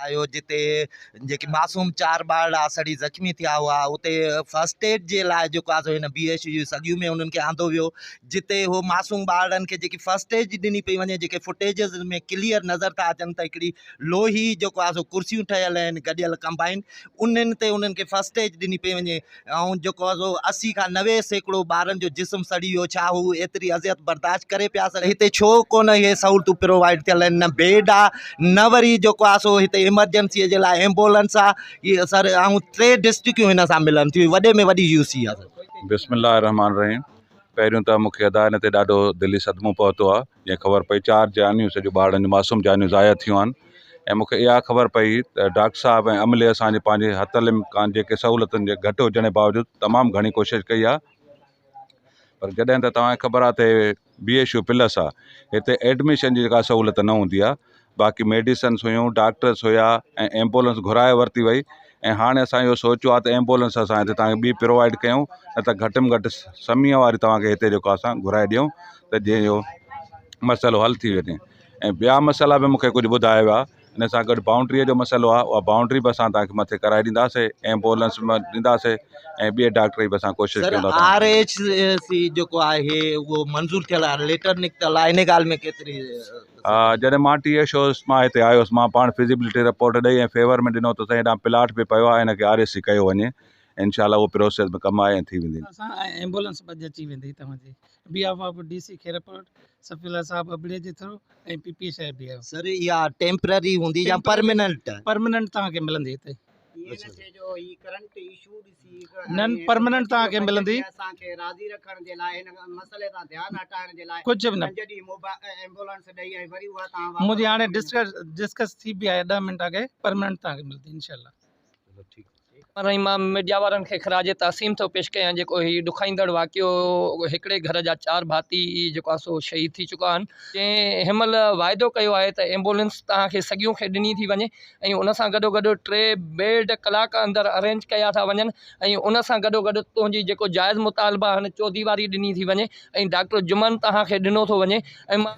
آيو جتي جيڪي معصوم چار ٻارڙا سڙي زخمي ٿيا هئا اتي فرسٽ ايڊ جي لاء جيڪو آهي سو هن بي ايڇ يو سڳيون ۾ انهن کي آندو ويو جتي هو معصوم ٻارڙن کي جيڪي فرسٽ ايڊ ڏني پئي وڃي جيڪي فوٽيجز ۾ ڪليئر نظر ٿا اچن ته هڪڙي لوهي جيڪو آهي سو ڪرسيون ٺهيل آهن گڏيل ڪمبائن انهن تي انهن کي فرسٽ ايڊ ڏني پئي وڃي ۽ جيڪو آهي سو 80 کان 90% ٻارن جو جسم سڙي ويو ڇا هو ايتري اذيت برداشت ڪري پيا سگهن هتي ڇو ڪونه اهي سهولتون پرووائيڊ ٿيل آهن نه بيڊ آهي نه وري جيڪو آهي سو هتي ايمرجنسي جي لاء ايمبولنس آهي هي سر ۽ ٽي ڊسٽرڪيون هن سان ملن ٿيون وڏي ۾ وڏي يو سي آهي سر. بسم الله الرحمٰن الرحيم پهريون ته مون کي ادا ان تي ڏاڍو دلي صدمو پهتو آهي جيئن خبر پئي چار جانيون سڄو ٻارڙن جون معصوم جانيون ضايع ٿيون آهن ۽ مون کي اها خبر پئي ته ڊاڪٽر صاحب ۽ عملي اسان جي پنهنجي حت الامڪان جيڪي سهولتن جي گهٽ هجڻ جي باوجود تمام گهڻي ڪوشش ڪئي آهي پر جڏهن ته توهان کي خبر آهي ته بي ايڇ يو پلس آهي هتي ايڊميشن جي ڪا سهولت نه هوندي آهي باقي ميڊيسنس هيون ڊاڪٽرس هيا ۽ ايمبولنس گهرائي ورتي وئي ۽ هاڻي اسان اهو سوچيو آهي ته ايمبولنس اسان هتي توهان کي ٻي پرووائيڊ ڪيون نه ته گهٽ ۾ گهٽ سميع واري توهان کي هتي جيڪو آهي اسان گهرائي ڏيون ته جيئن اهو مسئلو حل ٿي وڃي ۽ ٻيا مسئلا به مون کي ڪجهه ٻڌايا ويا ان سان گڏ بائونڊريء جو مسئلو آهي اها بائونڊري به اسان توهان کي مٿي ڪرائي ڏينداسين ايمبولنس به ڏينداسين ۽ ٻئي ڊاڪٽر جي به اسان ڪوشش سر ڪيون ٿا آر ايڇ سي جيڪو آهي اهو منظور ٿيل آهي ليٽر نڪتل آهي ان ڳالهه ۾ ڪيتري جڏهن مان ٽي ايڇ هوس مان هتي آيو هوس مان پاڻ فزيبلٽي رپورٽ ڏئي ۽ فيور ۾ ڏنو ته سائين هيڏانهن پلاٽ به پيو آهي هن کي آر ايڇ سي ڪيو وڃي انشاء الله اهو پروسيس ۾ ڪم آهي ۽ ٿي ويندي. اسان ۽ ايمبولنس به اڄ اچي ويندي توهان جي بي آف آف ڊي سي خيرپور صفي الله صاحب ابڙي جي ٿرو ۽ پي پي صاحب به آيو. سر اها ٽيمپرري هوندي يا پرمننٽ؟ پرمننٽ توهان کي ملندي هتي. نه پرمننٽ توهان کي ملندي. ڪجهه به نه منهنجي هاڻي ڊسڪس ٿي به آهي 10 منٽ اڳي پرمننٽ توهان کي ملندي انشاء الله. ۽ مان ميڊيا وارن کي خراج تحسين ٿو پيش ڪيان جيڪو هي ڏکائيندڙ واقعو هڪڙي گهر جا چار ڀاتي جيڪو آهي سو شهيد ٿي چڪا آهن جنهن هن مهل واعدو ڪيو آهي ته ايمبولينس توهان کي سڳيون کي ڏني ٿي وڃي ۽ ان سان گڏو گڏ ٽي بيڊ ڪلاڪ اندر ارينج ڪيا ٿا وڃن ۽ ان سان گڏو گڏ تنهنجي جيڪو جائز مطالبا آهن چوديواري ڏني ٿي وڃي ۽ ڊاڪٽر جمن توهان کي ڏنو ٿو وڃي ۽ مان